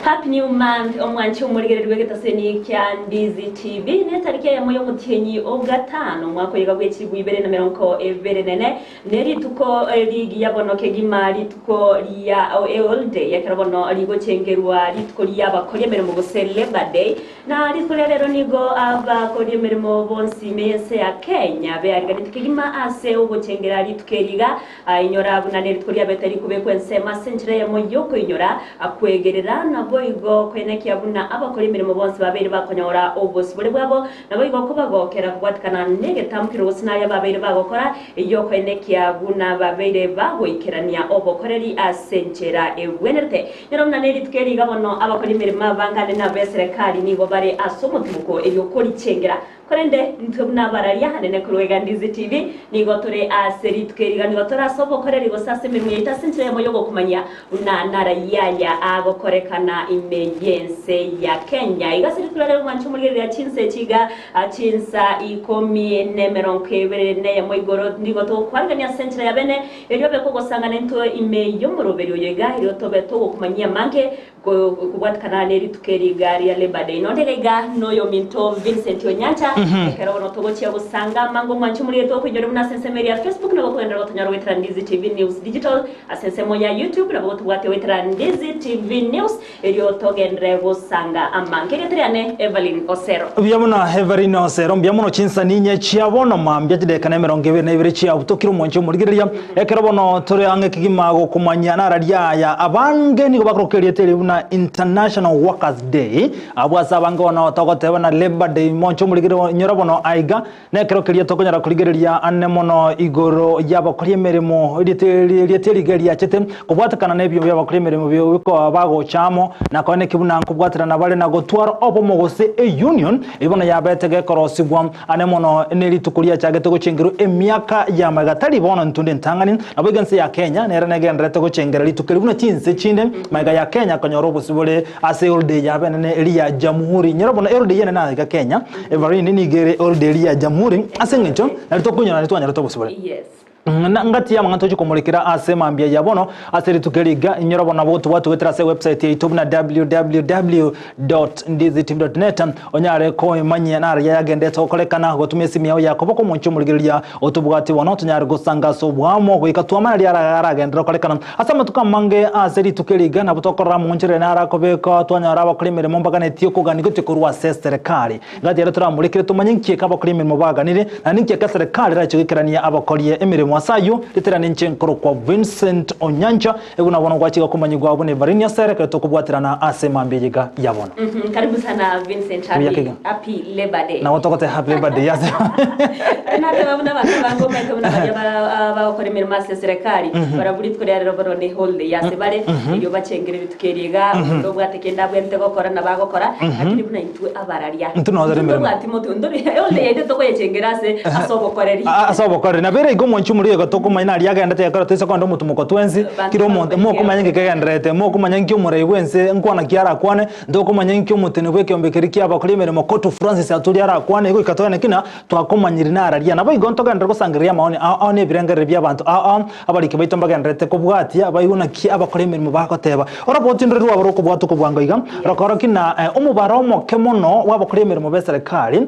Happy new month omwanchi omorigereria bw'egetaseni kia Ndizi TV netariki eyemo y'omotienyi o gatano omwaka oyo iga bw'echilibu ibere na merongo ebere nene nerituko rigiya bono kegima rituko ria eholiday ekero bono rigochengerwa rituko ria abakori emeremo gose Labour Day Na rituko ria rero nigo abakori emeremo bonsi ime y'ense ya Kenya beariganeti kegima ase ogochengera rituko eri iga. Inyora buna nerituko riabete rikobekwa ensemo ase enchera eyemo y'okoinyora, kwegerera, naboigo koenekia buna abakori emeremo bonsi babeire bakonyora obosibore bwabo, naboigo kobagokera kobwatikana negetamokero gose naria babeire bagokora ey'okoenekia buna babeire bagoikerania obokoreri ase enchera ebwenerete. Nero buna nerituko eri iga bono abakori emeremo abangane na abeserekari nigo bare ase omotimoko erio korichengera. Korende intwe buna abararia anene korwa iga Ndizi TV nigo tore ase rituko eri iga nigo tore ase obokoreri gose ase emeremo yaito ase enchera eyemo yogokomanyia buna narayia aya agokorekana ime y'ense ya Kenya. Iga ase rituko riria omwanche omorigereria chinsa echi iga chinsa ikomi nemerongo ebere neyemo igoro nigo togokwarigania ase enchera ya bene Erio obe kogosangana intwe ime y'omoroberi oyo iga, erio tobe togokomanyia amange kobwatikana ne rituko eri iga ria Labour Day. Nonde iga iga noyominto Vincent Onyancha, ekero bono togochia gosanga amange omwanche omorigereria tokoinyore buna ase ensemo eria ya Facebook nabo okogenderera gotonyora goetera Ndizi TV News Digital, ase ensemo ya YouTube nabo gotobwatia goetera Ndizi TV News. Erio togenderere gosanga amange. Erieta riane Evelyn Osero. Mbuya mono Evelyn Osero, mbuya mono chinsa ninye chia bono mambia chidakika na emerongo ebere na ibere chiabutokire omwanchi omorigereria. Ekero bono tore ang'e kegima gokomanyia nararia aya abange nigo bakoroka erieta eri buna International Workers Day. Abwo ase abange bono togoteba na Labour Day monche omorigereria inyora bono aiga Nekero keria tokonyara korigereria ane mono igoro y'abakori emeremo, erieta erieta eri iga riachete kobwatekana nebiombe bi'abakori emeremo bikoba bagocha amo, na koeneki buna nkobwaterana bare na gotwara obomo gose eunion, eyio bono yabete gekorosigwa ane mono nerituko riachagete gochengerwa emiaka ya magega tari bono ntunde entang'ani. Naboigo ense ya Kenya nere negendererete gochengera rituko eri buna chinse chinde magega ya Kenya konyora obosibore ase holiday yabo enene eria ya Jamhuri. Nyora bono eholiday enene aiga Kenya Evarine nigo ere holiday eria ya Jamhuri ase eng'encho nari tokonyora nari twanyorete obosibore. Yes. Na ngati y'amang'ana tochie komorekera ase mambia ya bono ase rituko eri iga inyora bono nabo gotobwata goetera ase ewebsite yaito buna www.ndizitv.net onyare koemanyia nararia yagendete gokorekana gotumia esimi yao ya koboko omonche omorigereria otobwati bono tonyare gosanga ase oboamo goika twamanya riria aragenderere gokorekana Ase amatuko amange ase rituko eri iga nabo tokorora amonchorere naro akobekwa, twanyora abakora emeremo mbaganetie okogania gochia korwa ase eserekari. Gati ere toramorekere tomanye nki eke abakora emeremo baganire, naende nki eke eserekari erache goikerania abakorie emeremo. Ase ayio, ritera ninche nkorokwa Vincent Onyancha, ego na bono gwachia komanyigwa buna Evarine Osere ekero tokobwaterana ase mambia eye iga ya bono. Mhm, Karibu sana Vincent. Buya Happy, kegima. happy Labor Day. Nabo togote happy Labor Day ase Nateba buna abanto bange omanyete buna baria ba- bagokora emeremo ase eserekari barabwo rituko ria rero bono ne holiday ase bare erio bachengere rituko eri iga onde obwate kende abwenerete gokora nabo agokora lakini buna intwe abararia Intwe noo tore emeremo. ntobwati motwe ntori holiday yaito tokoyechengera ase ase obokoreri A- ase obokoreri nabo ere iga omwanchi omoriri iga tokomanya naria agendete ekero toise kogenda omotumoko twensi kera omonto mokomanya nki kegendererete mokomanya nki omorai bwense nkwana ki arakwane ntokomanya nki omotene bw'ekeombe keria kiabakori emeremo Cotu Francis Atwoli arakwane igo goika toene ki na Twakomanyire nararia. Naboigo ntogenderere gosangereria amaoni ao ao na ebirengereri bi'abanto ao ao, abariki baito mbagendererete kobwatia, baigwe naki abakora emeremo bagoteba. Oroboti ndore rwabo rokobwatwa kobwango iga, rokorokia ng'a omobaro omoke mono bw'abakora emeremo b'eserekari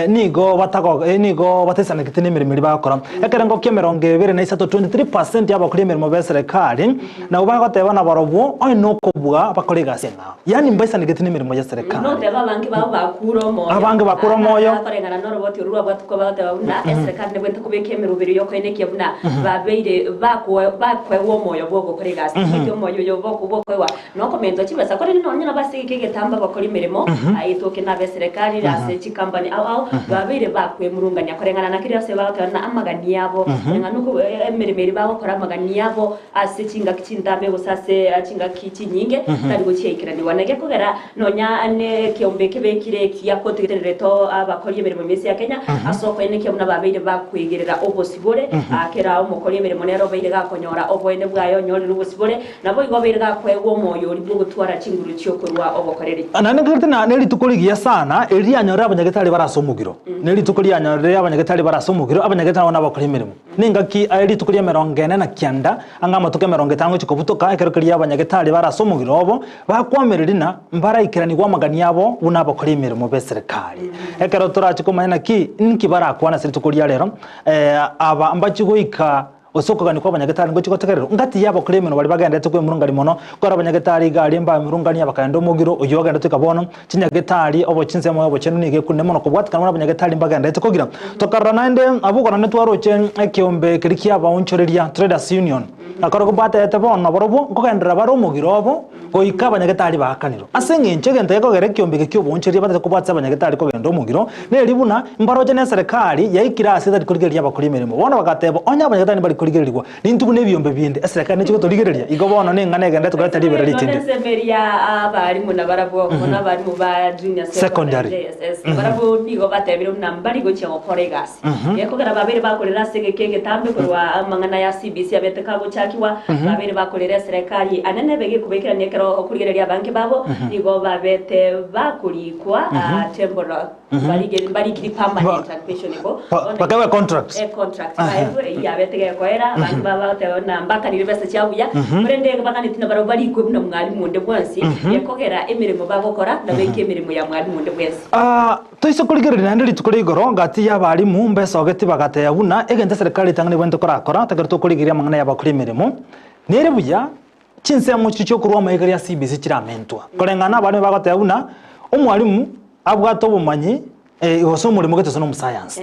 nigo batago nigo bataisanegete nemeremo eria bagokora. Ekerengo ki'emerongo ebere na isato, 23 percent, y'abakora emeremo b'eserekari nabwo bagoteba nabarobwo onye nokobua bakore egasi eng'ao. Yaani mbaisanegeti nemeremo y'eserekari. Noteba abange babo bakure omoyo. Abange bakure omoyo. Koreng'ana noroboti orwo rwabwatwe koba bagoteba buna eserekari nebwenerete kobeka emeroberi y'okoenekia buna babeire bakoegwa omoyo bw'ogokora egasi. Timanyeti omoyo oyo bwokoegwa nokomentwa chibesa korende nonya nabo ase egeka egetambe abakori emeremo aye toke na abeserekari ase chikampani ao ao babeire bakwemurungania koreng'ana na keria ase bagoteba buna amagani abo koreng'ana noko emeremo eria bagokora amagani abo ase chingaki chintambe gose ase chingaki chinyinge tari gochiaikeranigwa. Na gekogera nonya nekeombe kebekire ekiya kotigetererete abakori emeremo emensi ya Kenya ase okoenekia buna babeire bakwegerera obosibore, kera omokori emeremo nere obeire gakonyora oboene bwaye onyorire obosibore, naboigo obeire gakoegwa omoyo oria bw'ogotwara chinguru chi'okorua obokoreri. Naende nkerete ng'a nerituko rigiya sana eri rianyorire abanyagetari bare ase omogiro. Nerituko rianyorire abanyagetari bare ase omogiro, abanyagetari nabo nabakora emeremo. Nengaki aye rituko ri'emerongo ene na kianda, ang'e amatuko emerongo etano gochia kobutoka, ekero keria abanyagetari bare ase omogiro obo, bakwamereri na mbaraikeranigwe amagani abo buna abakori emeremo b'eserekari. Ekero torache komanya naki inki barakwane ase rituko ria rero, aba mbachie goika gose okogania kw'abanyagetari ngochie gotegererwa ngati y'abakori emeremo baria bagenderete kwemurungania mono, kore abanyagetari iga aria mbamurungania bakagenda omogiro oyio ogenderete goika bono, Chinyagetari, obo chinsemo y'obochenu nigo ekunene mono kobwatikana buna abanyagetari mbagenderete kogira. Tokarora naende abwo korende twaroche ekeombe keria ki'abaonchoreria, Traders Union, na korokwo mbateete bono barobwo nkogenderera bare omogiro obo goika abanyagetari baakanirwe. Ase engencho egento gekogera ekeombe eke ki'oboonchoreria batete kobwatia abanyagetari kogenda omogiro, neri buna mbaroche neserekari yaikire ase etari korigereria abakori emeremo. Bono bagateba, Onye abanyagetari mbari korigererigwa, Nintwe buna ebiombe binde, eserekari neche gotorigereria, igo bono neng'ana egenderete koreta riberera ritinde. None ensemo eria abarimu nabarabwo, bono abarimu ba junior secondary, Secondary. JSS, barabwo nigo batebire buna mbari gochia gokora egasi. Gekogera babere bakorera ase egeka egetambe korwa amang'ana ya CBC abete kagochakigwa, babere bakorera eserekari anene begekubekerania ekero okorigereria abange babo, nigo babete bakorikwa temporal. Barigeri mbarikiri permanent and pensionable. Ba- bakaegwa contracts. Eh, contract baegwe eyio yabete gekoera abanto baba bagoteba buna mbakanire besa chia buya korende baganeti nabarabwo barikwe buna mwalimu onde bwensi gekogera emeremo bagokora nabeke emeremo ya mwalimu onde bwensi. Ah, toise korigereria naende rituko ria igoro gati y'abalimu mbesogeti bagateba buna egento eserikari etang'ani ebwenerete korakora ekero tokorigereria amang'ana y'abakori emeremo nere buya chinsemo chiria chiokorwa amaiga ria CBC chiramentwa koreng'ana na abalimu bagoteba buna omwalimu abwate obomanyi gose omoremo gete gose na omosayansi.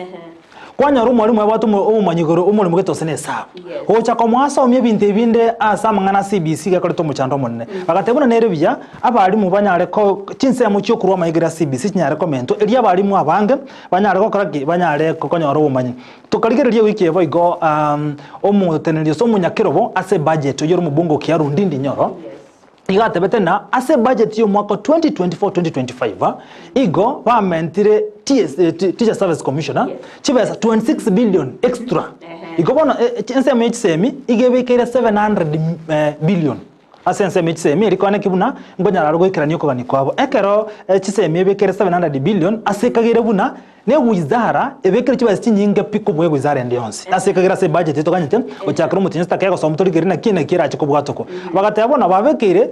Kwanyora omwalimu abwate obomanyi igoro omoremo gete gose na esabu. Gocha komoasomia ebinto ebinde ase amang'ana a CBC gekorete omochando omonene. Bagateba buna nere buya, abalimu banyare ko chinsemo chia okorwa amaiga ria CBC chinyare komentwa erio abalimu abange banyare gokora ki? Banyare konyora obomanyi. Tokarigereria ewiki eye boigo omoteneneri gose omonyakerobo ase ebudget oyio ore omobunge o Kiaru Ndindi Nyoro, Igo atebete ng'a ase ebudget y'omwaka o 2024-2025 igo bamentire TS, Teacher Service Commission chibesa 26 billion extra. Igo bono ensemo ye chisemi igo ebekeire 700 billion ase ensemo ye chisemi eria kwane ki buna nkonyara are goikerania okogania kwabo. Ekero chisemi ebekeire 700 billion ase ekagere buna Ne wizara ebekire chibesa chinyinge pi kobua ewizara ende yonsi. Ase ekagera ase ebudget eye toganyete gochakera omotienyi ase takegosoma torigererie naki naki erache kobwatwa ko. Bagateba bono babekeire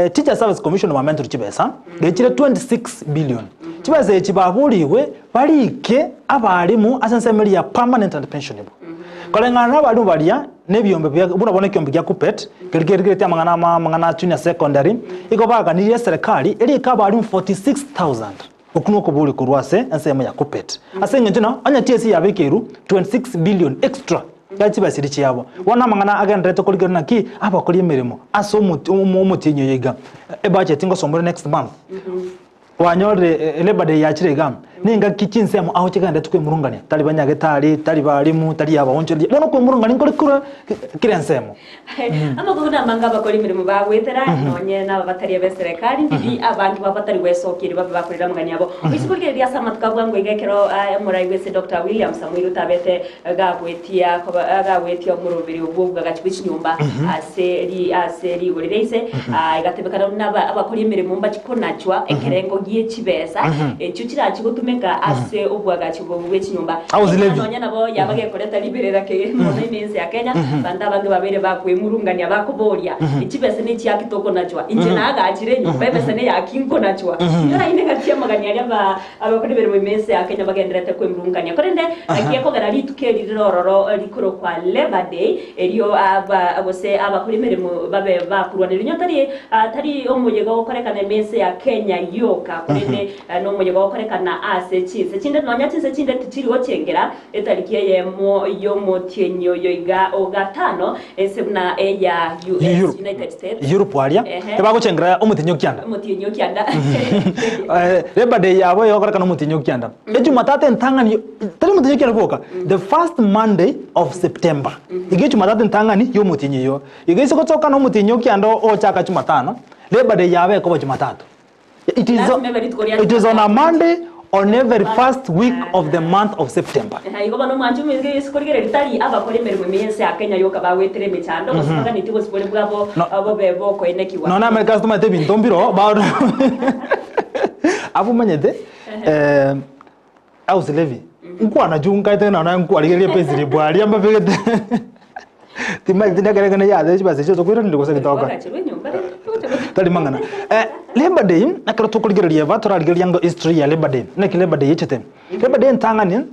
Teacher Service Commission bamenterwe chibesa gechire 26 billion. Chibesa echi baborigwe barike abalimu ase ensemo eria ya permanent and pensionable. Koreng'ana na abalimu baria na ebiombe bia buna bono ekiombe gia KUPPET keria kerigeretie amang'ana ama amang'ana a junior secondary, igo baganirie eserekari erike abalimu 46,000. Okwo nokoboria korwa ase ensemo ya Kuppet. Ase engencho na onye TSC yabekeirwe 26 billion extra ya chibasiri chiabo. Bono amang'ana agendererete korigereria naki abakori emeremo ase omoti omotienyi oyo iga. Ebudget ngosomore next month. Wanyorire Labour Day yachire iga, nengaki chinsemo ao chigendererete kwemurungania, tari banyagetari, tari barimu, tari abaonchoreria. Bono okwemurungania nkore korwa kera ensemo. Amakuku namange abakora emeremo bagoetera, nonye naba batari ab'eserekari, ndiri abange babo batari gwesokia erio babe bakorera amang'ani abo. Oise korigereria ase amatuko a bwango iga ekero omorai bw'ense Doctor William Samoei Ruto abete gagoetia koba gagoetia omoroberi obwo obwagachi bwe chinyomba ase ri ase rigori ria inse, egatebekana buna aba abakori emeremo mbachi konachwa ekerengo gie chibesa echio chirachi gotumeka ase obwagachi obo bwe chinyomba. House levy. Nonya nabo yaba gekoreta riberera kegima mono ime ense ya Kenya, abanto abange babeire bakwemurungania bakoboria, Chibesa nechiaki tokonachwa? Inche naagachire enyomba, ebesa neyaki nkonachwa? Inyora inde gati y'amagani aria aba abakori emeremo ime ense ya Kenya bagendererete kwemurungania. Korende naki ekogera rituko eri rire ororo rikorokwa Labour Day, erio aba gose abakori emeremo babe bakorwaneria. Onye tari tari omoyega ogokorekana ime ense ya Kenya yoka, korende nomoyega ogokorekana ase chinse chinde, nonya chinse chinde tichiri gochengera Etariki eyemo y'omotienyi oyo iga o gatano, ense buna eya US, Europe. United States. Europe aria Ehe. ebagochengera omotienyi o kianda Omotienyi o kianda. Labor Day yabo egokorekana omotienyi o kianda ejumatatu entang'ani tari omotienyi o kianda bwoka the first Monday of September iga ejumatatu entang'ani ya omotienyi oyio iga ase gotoka na omotienyi o kianda ogochaka jumatano Labor Day yabo ekoba jumatatu It is, Lazima ebe rituko ria it is on a Jumatatu. Monday on every first week of the month of September. Ehe, igo bono omwanchi omoiseke Yesu korigereria tari abakora emeremo ime y'ense ya Kenya yoka bagwetera emechando, gose baganetie obosibore bwabo No. bobe bokoenekigwa. Nonya America ase tomanyete ebinto mbiro ba abwo omanyete eh, house levy. Nkwana juu nkaete nonya nkwarigereria payslip aria mbabegete timanyeti nekere ekero yathe chibesa echio tokoiraneria gose gitoka. Kwagachirwe enyomba rende togocha gocha. Tari mang'ana. Eh, Labour Day, ekero tokorigereria eba torarigereria ngo history ya Labour Day, naki Labour Day echete. Labour Day entang'ani,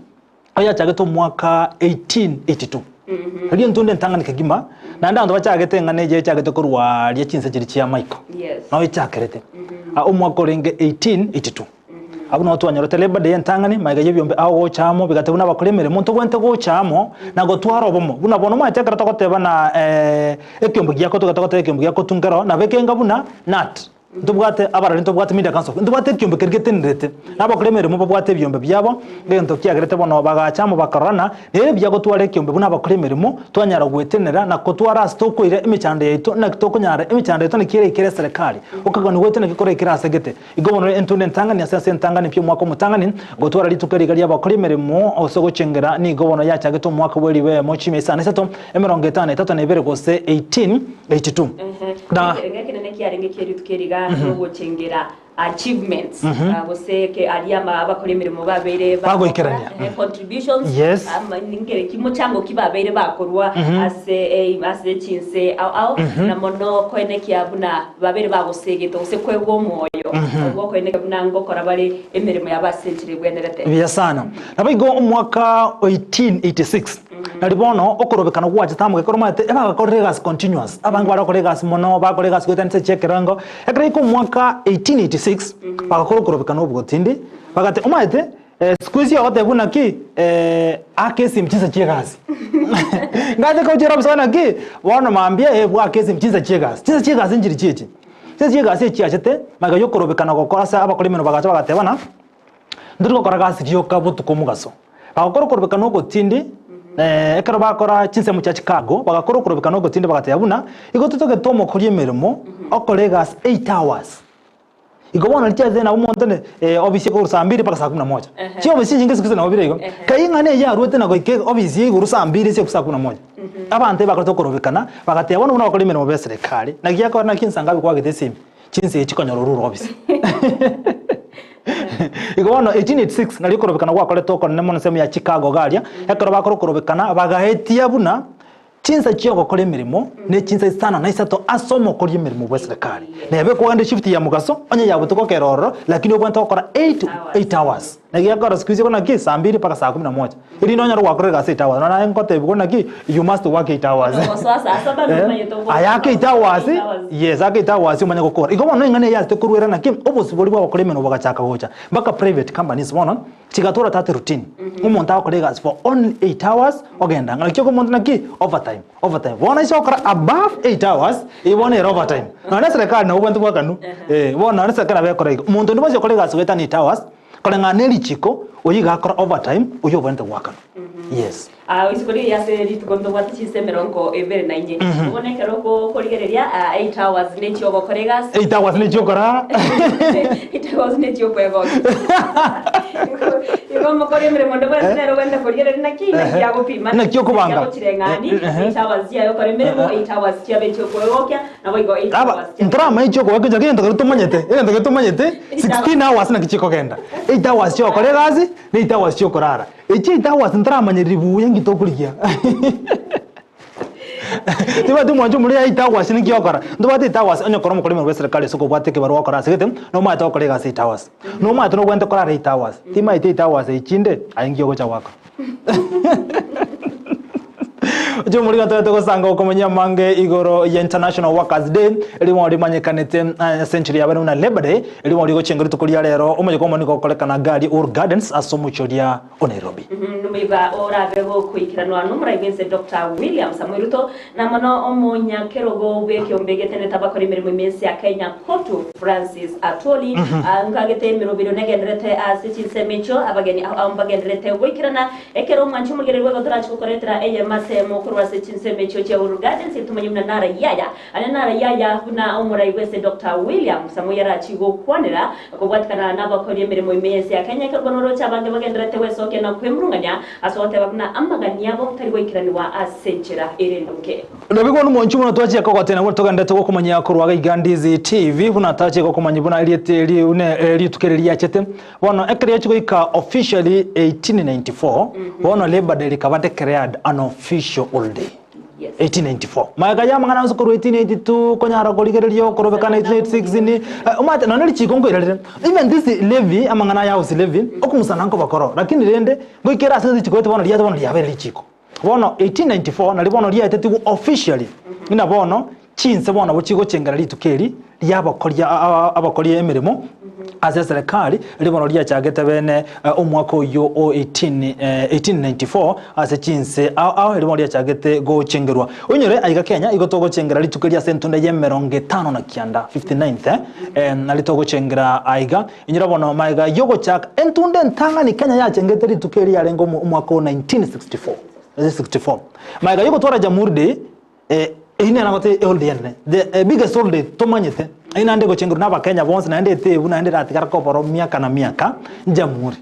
oyachagete omwaka 1882. Erio entunde entang'ani kegima, naende abanto bachagete eng'ana eye echagete korwa aria chinse chiria chia Michael. Yes. Nao echakerete. Ah, omwaka orenge 1882. Abwo nao twanyorete Labour Day entang'ani, magega y'ebiombe ao gocha amo, bigatebwa buna abakora emeremo ntobwenerete gocha amo na gotwara obomo. Buna bono omanyete ekero togoteba na ekiombe giako togete goteba ekiombe giako nkero nabo ekenga buna nat. Ntobwate abarari ntobwate media council, ntobwate ekiombe keria getenerete, na abakora emeremo babwate ebiombe biabo, egento kiagerete bono bagacha amo bakarorana, nere buya gotwara ekiombe buna abakora emeremo, twanyara gwetenera na kotwara ase tokoira emechando yaito naki tokonyara emechando yaito naki eraikere eserekari, okagania gwaito naki koraikere ase gete. Igo bono entunda entang'ani ase ase entang'ani pi omwaka omotang'ani, gotwara rituko eri iga ri'abakora emeremo ase ogochengera, nigo bono yachagete omwaka bwe ribeemo chimia isano na isato, emerongo etano na etato na ebere gose 1882. Na. Ekerengo ekenene kiarenge kie rituko eri iga nogochengera achievements gose ke aria ama abakora emeremo babeire bagokora, Bagoikerania. contributions Yes. ama nkere ki mochango ki babeire bakorwa ase ase chinse ao ao na mono koenekia buna Babere bagosegete gose koegwa omoyo bw'okoeneka buna ngokora bare emeremo yabo ase enchera egwenerete. Buya sana. Naboigo omwaka o 1886, nari bono okorobekana gwachete amo gekero omanyete ebagakorire egasi continuous, abange bare gokora egasi mono, bakora egasi goetania chinsa chia ekerengo, ekero yaika omwaka 1886, bagakora okorobekana obogotindi, bagateba omanyete siku hizi ogoteba buna ki aka esimi chinsa chia egasi. Ngachaka gochera obosae naki, bono mambia eh bwaka esimi chinsa chia egasi. Chinsa chia egasi nchiri chiachi? Chinsa chia egasi echiachete, magega ya okorobekana gokora ase abakora emeremo bagacha bagatebana, ntori gokora gasi rioka botuko omogaso. Bagakora okorobekana ogotindi, ekero bakora chinsemo chia Chicago, bagakora okorobekana ogotindi bagateba buna, igo totagete omokori emeremo, okore egasi 8 hours. Igo bono riria chiaetire nabo omonto ne ofisi ekorwa saa mbiri mpaka saa kumi na moja. Chiofisi chinyinge siku hizi nabo bire igo. Kai ing'ana eyio yaruete na goika ofisi ya igoro saa mbiri ase saa kumi na moja. Abanto ebakorete okorobekana, bagateba bono buna bakora emeremo b'eserekari, naki gekogera naki nsa ngabi kwagete esimi, chinsa echi konyora orure ofisi. Igo bono 1886 nario okorobekana gwakorete okonene mono ensemo ya Chicago iga aria, ekero bakora okorobekana bagaetia buna Chinsa chi'ogokora emeremo ne chinsa isano na isato ase omokori emeremo bw'eserekari. Nebe kwagenda eshift ya mogaso, onye ya botuko okera ororo, lakini obwenerete gokora 8 8 hours. Naki gekogera siku hizi naki saa mbiri mpaka saa kumi na moja. Erinde onyore gwakorire egasi 8 hours. Nonya naye ngotebiwa naki you must work 8 hours. Ogosoa saa saba nomanyete ogosoa Aya ake 8 hours, 8 hours. yes ake 8 hours omanye gokora. Igo bono eng'ana eye yasete korwera naki obosibori bwa abakora emeremo bogachaka gocha mpaka private companies bono Chigatora tate routine. Omonto agokora egasi for only 8 hours ogenda ng'a naki omonto naki overtime overtime. Bono ase ogokora above 8 hours eywo bono ere overtime. Nonya na eserekari nabo obwenerete bwakanu eh bono nonya na eserekari nabo ekora igo. Omonto onde bwensi okora egasi goetania 8 hours koreng'ana na erichiko oyio iga akora overtime oyio obwenerete goakanwa. Yes. Ah, isiko riria ase rituko ntobwate chinsa emerongo ebere na inye. Bono ekero okorigereria 8 hours nechia ogokora egasi. 8 hours nechia okora. 8 hours nechia okwegokia. Igo omokori emeremo onde bwensi nere ogende korigereria naki naki agopima. Naki okobanga. Naki agochireng'ani 8 hours chiaye okora emeremo, 8 hours chiabe echia okwegokia, naboigo 8 Aba hours chiabe. ntoramanye echia okwegokia egento keria tomanyete, egento keria tomanyete 16 hours naki chikogenda. 8 hours chia ogokora egasi, na 8 hours chia okorara. Echi 8 hours ntaramanyereri buya nki tokorigia. Tibwati omwancho omorero ya 8 hours ninki ogokora? Ntobwate 8 hours onye kore omokori emeremo bw'eserekari ase okobwata ekebarua ogokora ase gete, nomanyete gokora egasi 8 hours. Nomanyete nobwenerete korara 8 hours. Timaeti 8 hours echi chinde, aye nki ogocha goakora? Oche omorero toete gosanga okomanya amange igoro ya International Workers Day, erimo rimanyekanete ase enchera ya bene buna Labour Day, erimo rigochengwa rituko ria rero, omoyega omonene nigo ogokorekana Gari Uhuru Gardens ase omochie oria o Nairobi. Nomoyega orabe gokoikeranwa nomorai bw'ense Doctor William Samoei Ruto, na mono omonyakerogo bw'ekeombe getenete abakora emeremo ime ense ya Kenya Kotu Francis Atwoli, nkagete emerobero negendererete ase chinsemo echio abageni ao mbagendererete goikerana Ekero omwanche omogereri bw'ego torache gokoretera eyemo ase eyemo. korwa ase chinsemo echio chia Uhuru Gardens etumanye buna nara yaya Aria narayaya buna omorai bw'ense Doctor William Samoei arachie gokwanera kobwatikana nabakori emeremo ime y'ense ya Kenya ekerwa noroche abange bagendererete gwesokia na kwemurungania ase ogoteba buna amagani abo tari goikeranigwa ase enchera ere endonge. Nabigwa nomonchi buna twachia kogotena buna togenderete gokomanyia korwa iga Ndizi TV buna tachia gokomanyia buna erieta eri buna rituko eri riachete bono ekero riachia goika officially 1894 bono Labour Day rikaba declared an official holiday. 1894. Magega y'amang'ana onsi korwa 1882 konyara korigereria okorobekana 1886 ni eh, omanyete nonye richiko nkoira rire even this levy amang'ana aya house levy okong'usana nkobakoro lakini rende ngoikera ase richiko ete bono riacha bono riabeire richiko. Bono 1894 nario bono riaetetigwe officially ng'ina bono chinse bono nabo chigochengera rituko eri riabakoria abakoria emeremo ase eserekari riria bono riachagete bene omwaka oyio o 1894 ase chinse ao ao riria bono riachagete gochengerwa. Oinyore aiga Kenya igo togochengera rituko eria ase entunda y'emerongo etano na kianda, 59th, eh, nari togochengera aiga. Inyora bono magega y'ogochaka entunda entang'ani Kenya yachengete rituko eria yarenge omwaka o 1964, 64. Magega y'ogotwara Jamhuri Day, Eyio nere nagote eholiday enene, the biggest holiday tomanyete, eyio naende egochengerwa na abakenya bonsi naende etebu naende eratigare koboro miaka na miaka, njamhuri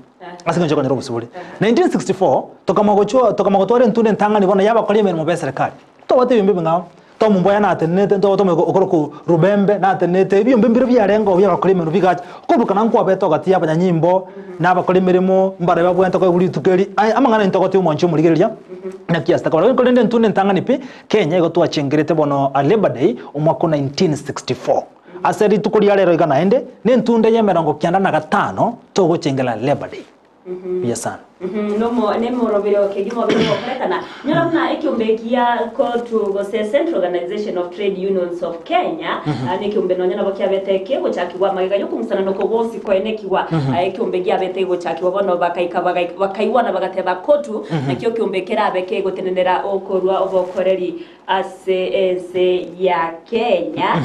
ase eng'encho okonyora obosibore. 1964 tokamanya gochwa tokamanya gotwara entunda entang'ani bono yabakori emeremo ba eserekari, tobwate ebiombe ebing'ao, Tom Mboya natenenete ntobwate omoika okorokwa Rubembe natenenete, ebiombe mbire biarenge oo biabakori emeremo bigacha, okorokana nkwabete ogati ya abanyanyimbo, na abakori emeremo mbare babwenerete koegwa rituko eri, aye amang'ana intogoti omwanchi omorigereria, naki ase takobara. Korende intwe nentang'ani pi, Kenya igo twachengerete bono Labour Day omwaka o 1964. Ase rituko ria rero iga naende, nentunda y'emerongo kianda na gatano togochengera Labour Day. Buya sana. Nomo nemorobero kegima obere gokorekana. Nyora buna ekiombe gia COTU gose Central Organization of Trade Unions of Kenya, ah, nekiombe nonya nabo kiabete kegochakigwa magega yokong'usanana oko gwonsi koenekigwa, ah, ekiombe giabete gegochakigwa bono bakaika bagaik bakaigwana bagateba COTU nakio ekiombe kerabe kegotenenera okorua obokoreri ase ense ya Kenya,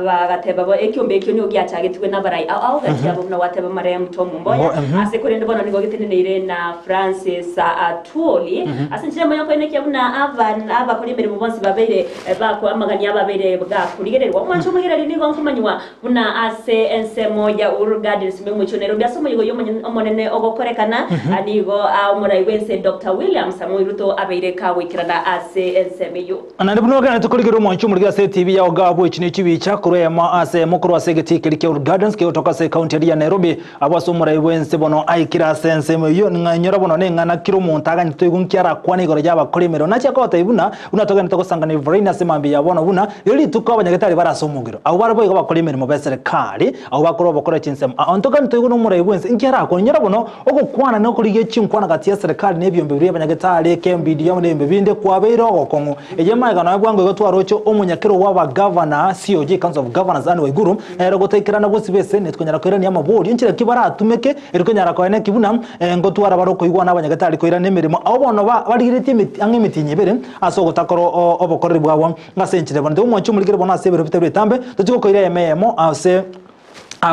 bagateba bo ekiombe ekio nigo giachagetigwe nabarai ao ao gati yabo buna gwateba marehemu Tom Mboya, ase korende bono nigo geteneneire na Francis Atwoli. Ase enchera eyemo yokoenekia buna aba abakori emeremo bonsi babeire bakwa amagani ababeire gakorigererwa. Omwancho omoigereri nigo nkomanywa Buna ase ensemo ya Uhuru Gardens ime omochie o Nairobi ase omoyega oyio omonene ogokorekana, nigo omorai bw'ense Doctor William Samoei Ruto abeire kagoikerana ase ensemo eyio. Naende buna ogenderete korigereria omwancho omorige ase etibi yao gabwo echi ne chibicha korwa eyemo ase eyemo korwa ase egetii keria kia Uhuru Gardens kegotoka ase ekaunti eria ya Nairobi abwo ase omorai bw'ense bono aikire ase ensemo eyio ng'a inyora bono neng'ana kera omonto aganyete toigwe nki arakwane igoro y'abakori emeremo nachia kogotebia buna buna togenderete gosangana Ibraini ase mambia ya bono buna riria rituko abanyagetari bare ase omogiro. Abwo bare boigo bakore emeremo b'eserekari, abwo bakore obokora chinsemo. Aa ntogani toigwe nomorai bw'ense, inki arakwane? Inyora bono, ogokwana na okorigia chinkwana gati y'eserekari na ebiombe biria abanyagetari, ekembidi amo nebiombe binde, kwabeire ogokong'u. Eye magega nonya bwango igo twaroche omonyakero bw'abagavana, COG, Council of Governors, Anne Waiguru, nere gotaikerana bosio b'eseneti konyara koirania amaborio, nchera ki baratumeke erio konyara koeneki buna ngotwara bare okoigwana abanyagetari koirana emeremo. Abwo bono barigeretie emeti ang'e emetienyi ebere ase ogotakora obokoreri bwabo. Ase enchera bono, tiga omwanche omorikere bono ase ebiro bitari bitambe, tochie gokoira eyemo eyemo ase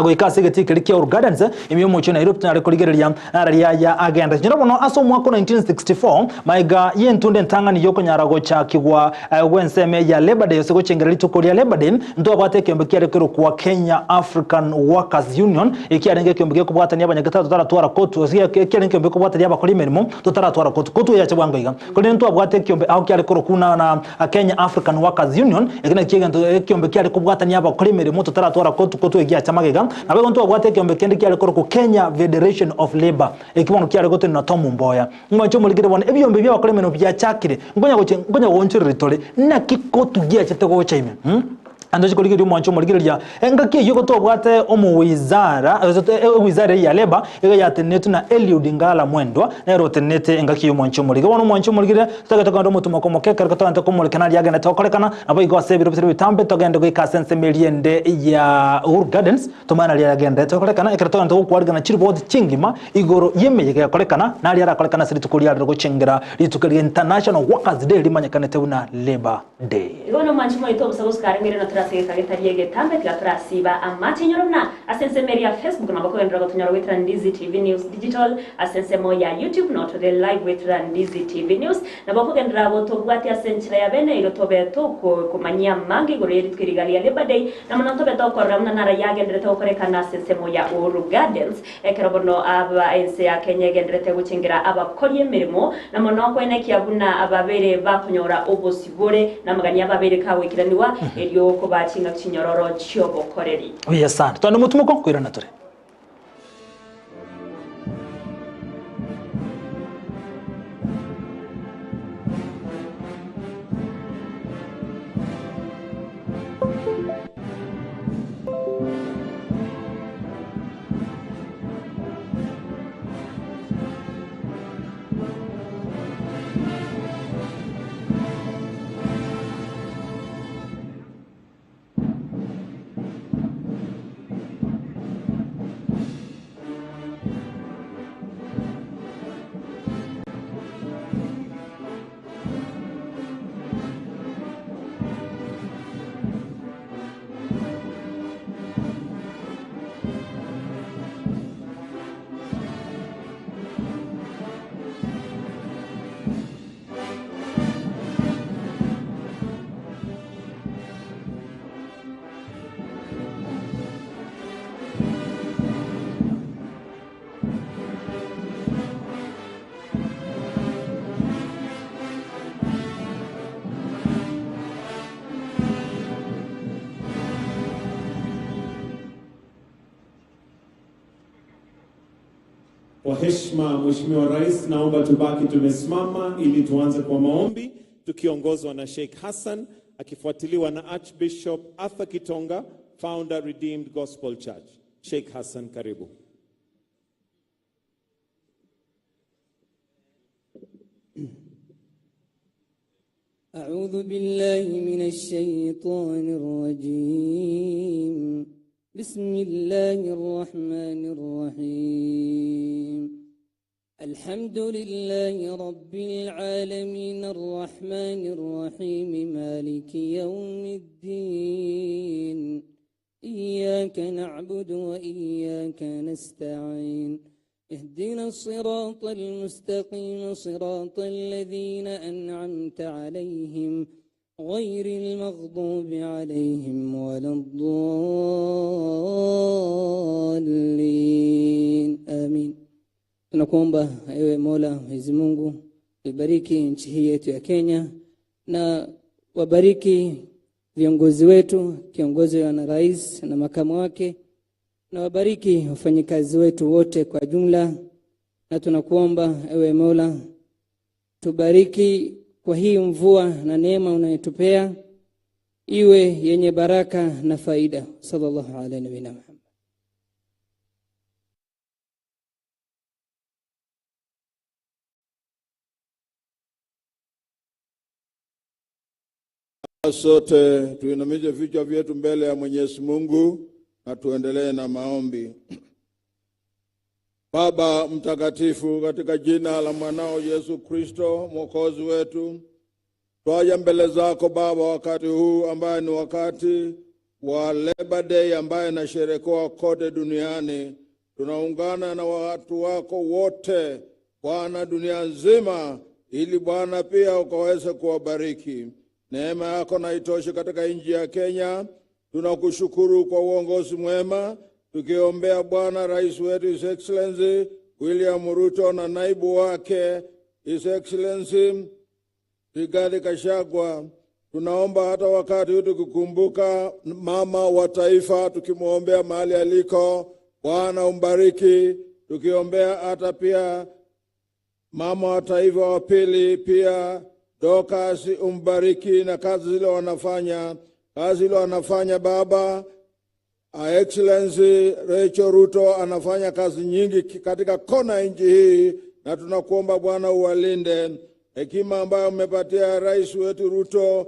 goika ase egetii keria kia Uhuru Gardens, ime y'omochie o Nairobi tonyare korigereria nara riaya agenda. Chinyora bono ase omwaka o 1964, magega y'entunda entang'ani y'okonyara gochakigwa gw'ensemo ya Labour Day ase gochengera rituko ria Labour Day, ntwabwate ekeombe kiare kerokwa Kenya African Workers Union, ekiarenge ekeombe gekobwatania abanyagetari totaratwara kotu, gose ekiarenge ekeombe gekobwatania abakori emeremo totaratwara kotu. Kotu eyacha bwango iga. Korende ntwabwate ekeombe ao kiare korokwa na Kenya African Workers Union, eke nakio egento ekeombe kiare kobwatania abakori emeremo totaratwara kotu kotu egiacha magega. Naboigo ntwabwate ekeombe kende kiare korokwa Kenya Federation of Labour, ekio bono kiare gotenena Tom Mboya. Mwanche omorikire bono ebiombe bi'abakori emeremo biachakire, nkonya gochia nkonya goonchoreri tore, naki kotu giachete gocha ime? Naende oche korigereria omwancho omorigereria, engaki eyio igo tobwate omowizara, ewizara eyio ya Labour, iga yatenenetwe na Eliud Ngala Mwendwa, nere otenenete engaki eyio omwancho omorige. Bono omwancho omorigereria, totagete kogenda omotumoko omoke ekero togente komoreka naria agenderete gokorekana, naboigo ase ebiro bitari bitambe togende goika ase ensemo eria ende ya Uhuru Gardens, tomanye naria agenderete gokorekana, ekero togente gokwarigana chiripoti chingima igoro y'emeyega egokorekana, naria arakorekane ase rituko riarero gochengera rituko ria International Workers Day rimanyekanete buna Labour Day. Igo nomwanchi moito obosa gosika arenge rero. tore ase egeka getari egetambe tiga torasiba amache. Inyora buna ase ensemo eria ya Facebook nabo okogenderera gotonyora goetera Ndizi TV News Digital, ase ensemo ya YouTube noo tore live goetera Ndizi TV News. Nabo okogenderera gotobwatia ase enchera ya bene erio tobe tokomanyia amange igoro ye rituko eri iga ria Labour Day, na mono ntobe tokorora buna nara yagendererete gokorekana ase ensemo ya Uhuru Gardens. Ekero bono aba ense ya Kenya egendererete gochengera abakori emeremo, na mono koenekia buna ababeire bakonyora obosibore, na amagani ababeire kagoikeranigwa, erio kobaa chingaki chinyororo chi'obokoreri. Buya sana. Twende motumoko koirana tore. Kwa heshima, Mheshimiwa Rais, naomba tubaki tumesimama ili tuanze kwa maombi tukiongozwa na Sheikh Hassan akifuatiliwa na Archbishop Arthur Kitonga, founder Redeemed Gospel Church. Sheikh Hassan, karibu. أعوذ بالله من الشيطان الرجيم. بسم الله الرحمن الرحيم. الحمد لله رب العالمين الرحمن الرحيم مالك يوم الدين. إياك نعبد وإياك نستعين. اهدنا الصراط المستقيم صراط الذين أنعمت عليهم غير المغضوب عليهم ولا الضالين. آمين. Tunakuomba ewe Mola Mwenyezi Mungu ibariki nchi hii yetu ya Kenya na wabariki viongozi wetu, kiongozi wa rais na makamu wake, na wabariki wafanyikazi wetu wote kwa jumla. Na tunakuomba ewe Mola tubariki kwa hii mvua na neema unayotupea iwe yenye baraka na faida. Sallallahu ala nabina Muhammad. Sote tuinamishe vichwa vyetu mbele ya Mwenyezi Mungu na tuendelee na maombi. Baba mtakatifu, katika jina la mwanao Yesu Kristo Mwokozi wetu, twaja mbele zako Baba wakati huu ambaye ni wakati wa Labor Day ambaye inasherekewa kote duniani. Tunaungana na watu wako wote Bwana dunia nzima, ili Bwana pia ukaweze kuwabariki. Neema yako na itoshe katika nchi ya Kenya. Tunakushukuru kwa uongozi mwema, tukiombea Bwana rais wetu His Excellency William Ruto na naibu wake His Excellency Rigathi Gachagua. Tunaomba hata wakati huu tukikumbuka mama wa taifa, tukimwombea mahali aliko, Bwana umbariki. Tukiombea hata pia mama wa taifa wa pili pia Dorcas umbariki na kazi zile wanafanya, kazi ile wanafanya Baba. Her Excellency Rachel Ruto anafanya kazi nyingi katika kona ya nchi hii, na tunakuomba Bwana uwalinde. Hekima ambayo umepatia rais wetu Ruto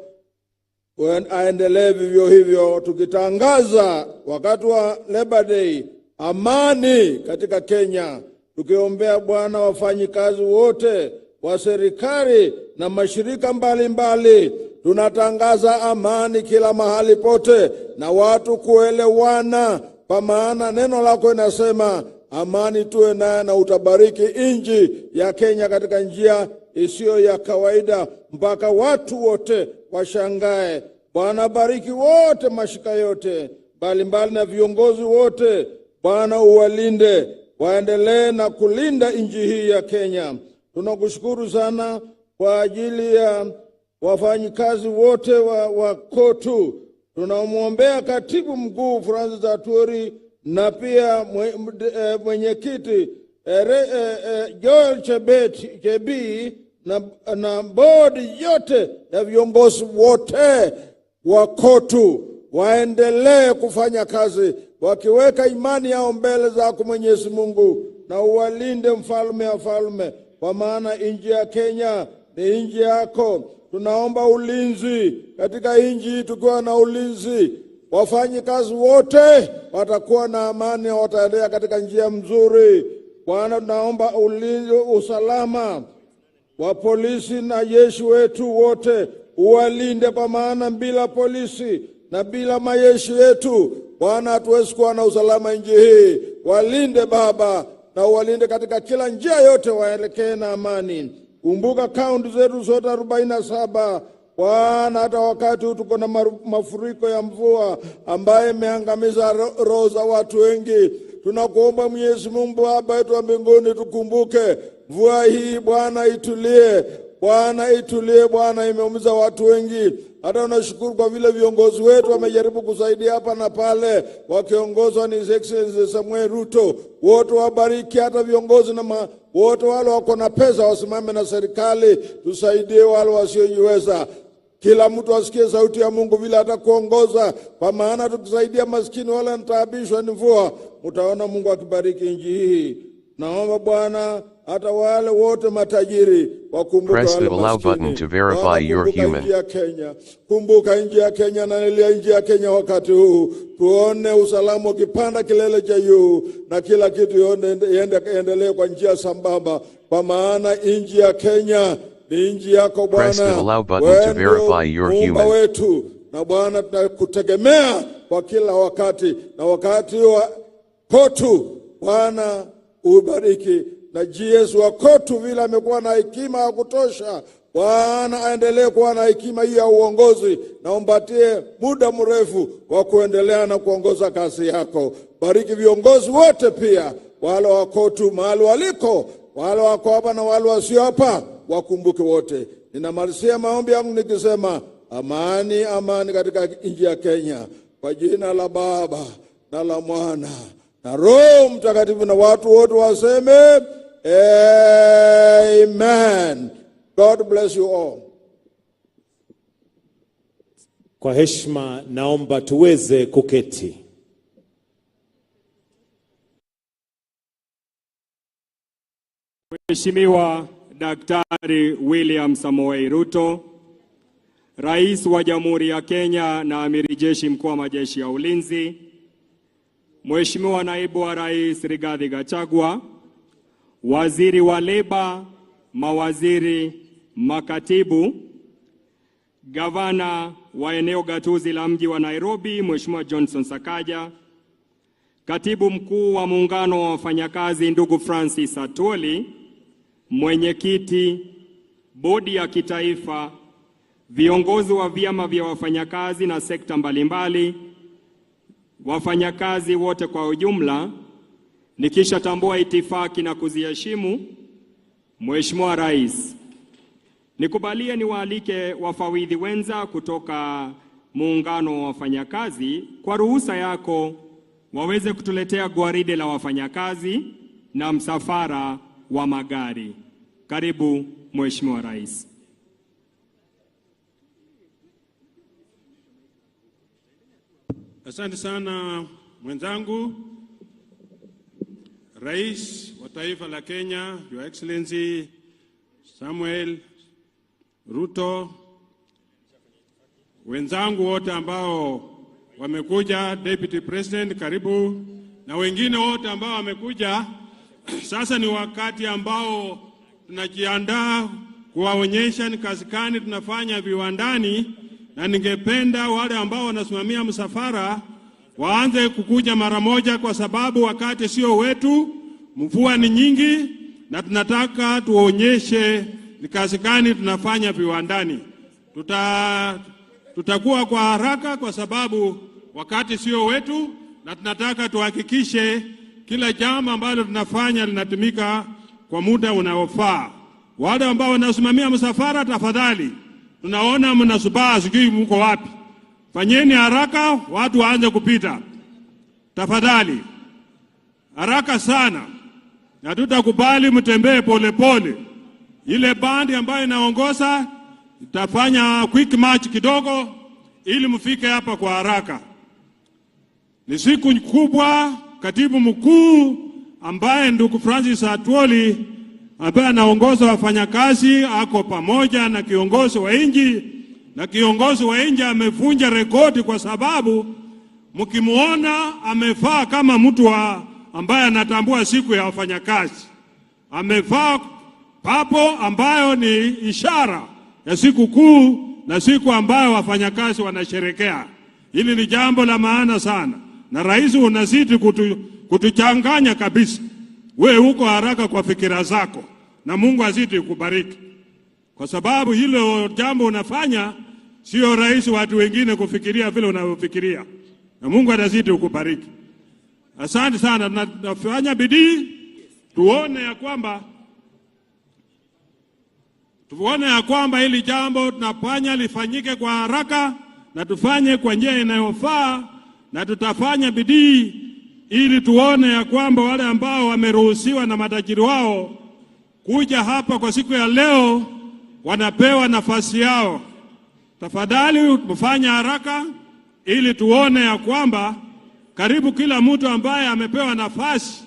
aendelee vivyo hivyo, tukitangaza wakati wa Labor Day amani katika Kenya, tukiombea Bwana wafanyikazi wote wa serikali na mashirika mbalimbali, Tunatangaza amani kila mahali pote na watu kuelewana, kwa maana neno lako inasema amani tuwe naye, na utabariki nchi ya Kenya katika njia isiyo ya kawaida, mpaka watu wote washangae. Bwana, bariki wote mashika yote mbalimbali na viongozi wote. Bwana, uwalinde, waendelee na kulinda nchi hii ya Kenya. Tunakushukuru sana kwa ajili ya wafanyikazi wote wa KOTU. Tunamwombea katibu mkuu Francis Atwoli na pia mwenyekiti Joel Chebet Chebii na bodi yote ya viongozi wote wa KOTU waendelee kufanya kazi wakiweka imani yao mbele zako Mwenyezi Mungu, na uwalinde mfalme wa falme, kwa maana nchi ya Kenya ni nchi yako. Tunaomba ulinzi katika nchi hii. Tukiwa na ulinzi, wafanyikazi wote watakuwa na amani na wataendelea katika njia mzuri. Bwana, tunaomba ulinzi, usalama wa polisi na jeshi wetu wote uwalinde, kwa maana bila polisi na bila majeshi yetu, Bwana, hatuwezi kuwa na usalama nchi hii. Walinde Baba, na uwalinde katika kila njia yote, waelekee na amani. Kumbuka kaunti zetu zote 47 Bwana, hata wakati huu tuko na mafuriko ya mvua ambaye imeangamiza roho za watu wengi. Tunakuomba Mwenyezi Mungu Baba yetu wa mbinguni, tukumbuke mvua hii Bwana, itulie Bwana, itulie Bwana, imeumiza watu wengi. Hata unashukuru kwa vile viongozi wetu wamejaribu kusaidia hapa na pale, wakiongozwa ni His Excellency Samuel Ruto. Wote wabariki, hata viongozi na wote wale wako na pesa wasimame na serikali, tusaidie wale wasiojiweza. Kila mtu asikie sauti ya Mungu vile atakuongoza, kwa maana tukisaidia maskini wale wanataabishwa ni mvua, mtaona Mungu akibariki nchi hii. Naomba Bwana hata wale wote matajiri wakumbuke Press wale the allow button maskini. to verify Bwana, you're kumbuka human. nchi ya Kenya, kumbuka nchi ya Kenya na nilia nchi ya Kenya wakati huu, tuone usalama ukipanda kilele cha juu na kila kitu iendelee kwa njia sambamba, kwa maana nchi ya Kenya ni nchi yako Press the Bwana. allow button to Wewe ndio verify you're muumba human. wetu, na Bwana tunakutegemea kwa kila wakati, na wakati wa KOTU Bwana ubariki na GS wa KOTU vile amekuwa na hekima ya kutosha. Bwana aendelee kuwa na hekima hii ya uongozi na umpatie muda mrefu wa kuendelea na kuongoza kazi yako. Bariki viongozi wote pia, wale wa KOTU mahali waliko, wale wako hapa na wale wasio hapa, wakumbuke wote. Ninamalizia maombi yangu nikisema amani, amani katika nchi ya Kenya, kwa jina la Baba na la Mwana na Roho Mtakatifu, na watu wote waseme amen. God bless you all. Kwa heshima naomba tuweze kuketi. Mheshimiwa Daktari William Samoei Ruto, Rais wa Jamhuri ya Kenya na Amiri Jeshi Mkuu wa Majeshi ya Ulinzi, Mheshimiwa Naibu wa Rais Rigathi Gachagua, Waziri wa Leba, mawaziri, makatibu, Gavana wa eneo gatuzi la mji wa Nairobi Mheshimiwa Johnson Sakaja, Katibu Mkuu wa Muungano wa Wafanyakazi ndugu Francis Atwoli, Mwenyekiti Bodi ya Kitaifa, viongozi wa vyama vya wafanyakazi na sekta mbalimbali, wafanyakazi wote kwa ujumla, nikishatambua itifaki na kuziheshimu, Mheshimiwa Rais, nikubalie niwaalike wafawidhi wenza kutoka Muungano wa Wafanyakazi kwa ruhusa yako waweze kutuletea gwaride la wafanyakazi na msafara wa magari. Karibu Mheshimiwa Rais. Asante sana mwenzangu, Rais wa Taifa la Kenya, Your Excellency Samuel Ruto, wenzangu wote ambao wamekuja, Deputy President karibu, na wengine wote ambao wamekuja. Sasa ni wakati ambao tunajiandaa kuwaonyesha ni kazi gani tunafanya viwandani, na ningependa wale ambao wanasimamia msafara waanze kukuja mara moja, kwa sababu wakati sio wetu, mvua ni nyingi, na tunataka tuonyeshe ni kazi gani tunafanya viwandani. Tuta, tutakuwa kwa haraka kwa sababu wakati sio wetu, na tunataka tuhakikishe kila jambo ambalo tunafanya linatumika kwa muda unaofaa. Wale ambao wanasimamia msafara, tafadhali, tunaona mnasubaa, sijui mko wapi. Fanyeni haraka, watu waanze kupita tafadhali, haraka sana, na tutakubali mtembee polepole. Ile bandi ambayo inaongoza itafanya quick march kidogo, ili mfike hapa kwa haraka. Ni siku kubwa. Katibu mkuu ambaye ndugu Francis Atwoli ambaye anaongoza wafanyakazi ako pamoja na kiongozi wa nchi, na kiongozi wa nchi amevunja rekodi kwa sababu mkimuona amevaa kama mtu wa ambaye anatambua siku ya wafanyakazi. Amevaa papo ambayo ni ishara ya siku kuu na siku ambayo wafanyakazi wanasherekea. Hili ni jambo la maana sana, na rais, unazidi kutu, kutuchanganya kabisa. We uko haraka kwa fikira zako, na Mungu azidi kubariki, kwa sababu hilo jambo unafanya sio rahisi watu wengine kufikiria vile unavyofikiria, na Mungu atazidi kukubariki. Asante sana, tunafanya bidii tuone ya kwamba tuone ya kwamba hili jambo tunafanya lifanyike kwa haraka na tufanye kwa njia inayofaa, na tutafanya bidii ili tuone ya kwamba wale ambao wameruhusiwa na matajiri wao kuja hapa kwa siku ya leo wanapewa nafasi yao. Tafadhali mfanye haraka ili tuone ya kwamba karibu kila mtu ambaye amepewa nafasi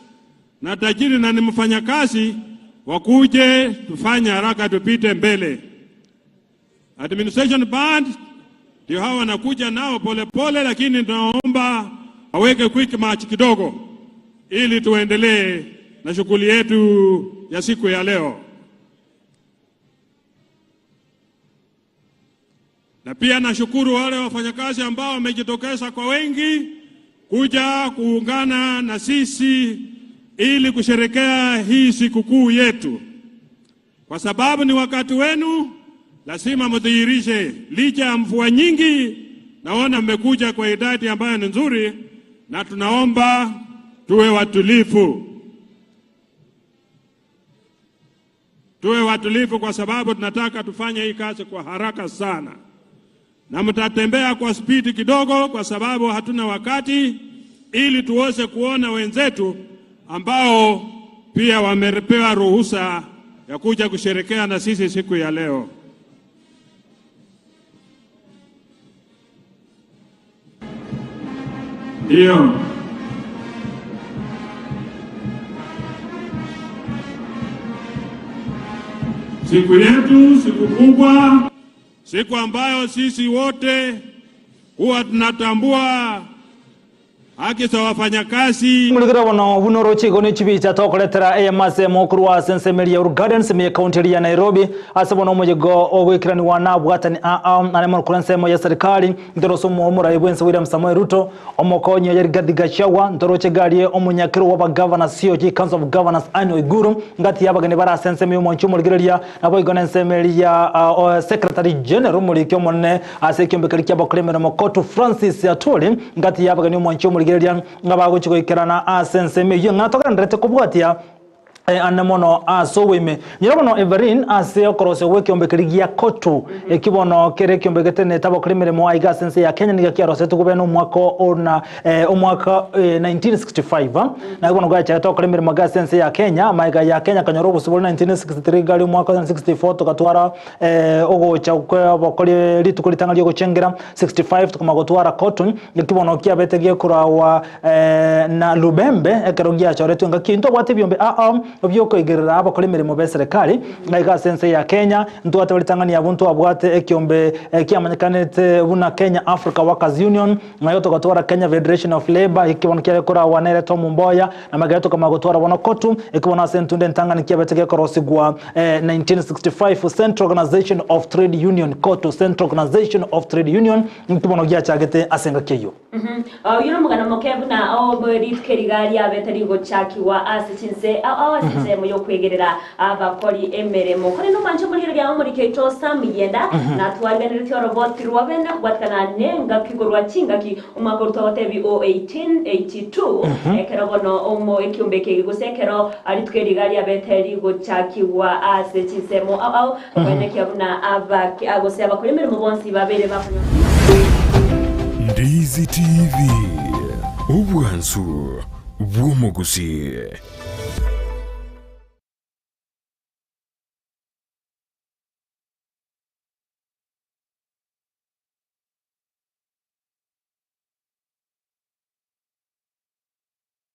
na tajiri na ni mfanyakazi wakuje, tufanye haraka tupite mbele. Administration band ndio hawa wanakuja nao polepole, lakini tunaomba waweke quick march kidogo ili tuendelee na shughuli yetu ya siku ya leo. Na pia nashukuru wale wafanyakazi ambao wamejitokeza kwa wengi kuja kuungana na sisi ili kusherekea hii sikukuu yetu, kwa sababu ni wakati wenu, lazima mdhihirishe. Licha ya mvua nyingi, naona mmekuja kwa idadi ambayo ni nzuri, na tunaomba tuwe watulivu, tuwe watulivu kwa sababu tunataka tufanye hii kazi kwa haraka sana, na mtatembea kwa spidi kidogo, kwa sababu hatuna wakati, ili tuweze kuona wenzetu ambao pia wamepewa ruhusa ya kuja kusherekea na sisi siku ya leo. Ndio. Siku yetu, siku kubwa, siku ambayo sisi wote huwa tunatambua haki za wafanyakazi. Mulikira bono buno rochiko ni chibicha tokoretera eyamase mokuru wa sensemeria Uru Gardens mi county ya Nairobi ase bono omuyego ogwikiraniwa na bwatani aa ane mokuru ensemo ya serikali ntoroso omurai bwense William Samoei Ruto omokonyi ya Rigathi Gachagua ntoroche garie omunyakiro wa governors COG Council of Governors Anne Waiguru ngati yabageni bara sensemi omonchi omuligereria nabo igona ensemeria uh, Secretary General muliki omonene ase ekiombekeri kia abakuremera Mokotu Francis Atwoli ngati yabageni omonchi omuligereria ng'abagochi goikerana ase ensemo eywo ng'atogenderete kobwatia ane mono ase obwime nyira bono Everin ase okorosia gwa ekiombekeri gia kotu ekibono kere ekiombekete netabokora emeremo aiga ase ense ya Kenya niga kiarosetwe kobe na omwaka ona omwaka 1965 na bono gwachagete gokora emeremo iga ase ense ya Kenya maiga ya Kenya kanyora obosibore 1963 gari omwaka 1964 togatwara ogocha kwa bokori rituko ritanga riogochengera 65 tukama gotwara kotu ekibono kiabete giekorawa na Lubembe ekero giachoretwe ngaki ntobwate ebiombe aa. biokoigerera abakora emeremo b'eserekari iga ase ense ya Kenya. Ntwate baritang'ani abwo ntwabwate ekiombe kiamanyekanete buna Kenya Africa Workers Union, naye togatwara Kenya Federation of Labour, eki bono kiare koragwa nere Tom Mboya, na magere tokamanya gotwara bono COTU, eki bono ase entunda entang'ani kiabete gekorosigwa 1965 Central Organization of Trade Union, COTU, Central Organization of Trade Union, nki bono giachagete ase engaki eyio. Oyio nomogano omoke buna rituko eriga riabete rigochakigwa ase chinse ao ase ensemo y'okwegerera abakori emeremo. Korende omwanche omorigereria omoriki oito Sam Yenda natwariganeretie oroboti rwa bene kobwatikana nengaki korwa chingaki omwaka orutwa gotebi o 1882 ekero bono omo ekiombe eke gose ekero rituko eriga riabete rigochakigwa ase chinsemo ao ao Koenekia buna abake gose abakori emeremo bonsi babeire bakonyora. Ndizi TV, obwansu bw'omogusii.